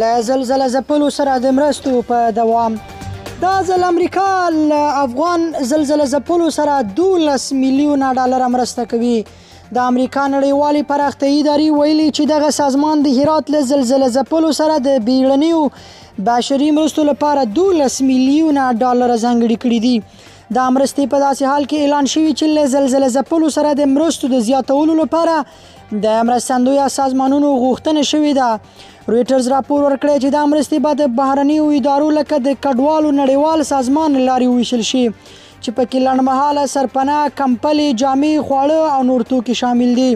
له زلزله ځپلو سره د مرستو په دوام، دا ځل امریکا له افغان زلزله ځپلو سره 12 میلیونه ډالر مرسته کوي. د امریکا نړیوالې پراختیايي ادارې ویلي چې دغه سازمان د هرات له زلزله ځپلو سره د بیړنیو بشري مرستو لپاره 12 میلیونه ډالر ځانګړي کړي دي. دا مرستې په داسې حال کې اعلان شوي چې له زلزله ځپلو سره د مرستو د زیاتولو لپاره د مرستندویه سازمانونو غوښتنه شوې ده. رویټرز راپور ورکړی چې دا مرستې به د بهرنیو ادارو لکه د کډوالو نړیوال سازمان له لارې وویشل شي، چې پکې لنډمهاله سرپناه، کمپلې، جامې، خواړه او نور توکي شامل دي.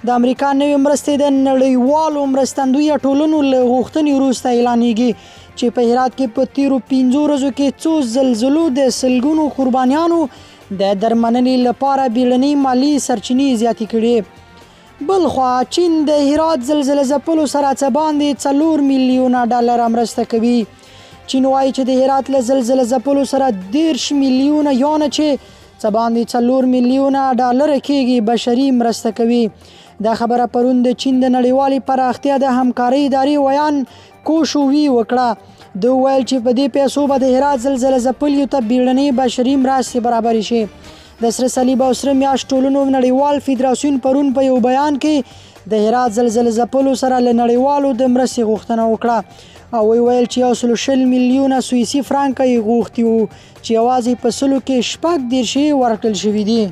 د امریکا نوې مرستې د نړیوالو مرستندویه ټولنو له غوښتنې وروسته اعلانېږي چې په هرات کې په تیرو 5 ورځو کې څو زلزلو د سلګونو قربانیانو د درملنې لپاره بیړنۍ مالي سرچینې زیاتې کړې. بلخوا چین د هرات زلزله ځپلو سره څه باندې 4 میلیونه ډالر مرسته کوي. چین وایي چې د هرات له زلزله ځپلو سره 30 میلیونه یونه چې څه باندې 4 میلیونه ډالر کېږي بشري مرسته کوي. دا خبره پرون د چین د نړیوالې پراختیا د همکارۍ ادارې ویاند کوشووي وکړه. ده وویل چې په دې پیسو به د هرات زلزله ځپلیو ته بیړنۍ بشري مرستې برابرې شي. د سره صلیب او سره میاشت ټولنو نړیوال فدراسیون پرون په یو بیان کې د هرات زلزله ځپلو سره له نړیوالو د مرستې غوښتنه وکړه او ویل چې 120 میلیونه سویسي فرانکه یې غوښتي وو چې یوازې په سلو کې 36 یې ورکړل شوي دي.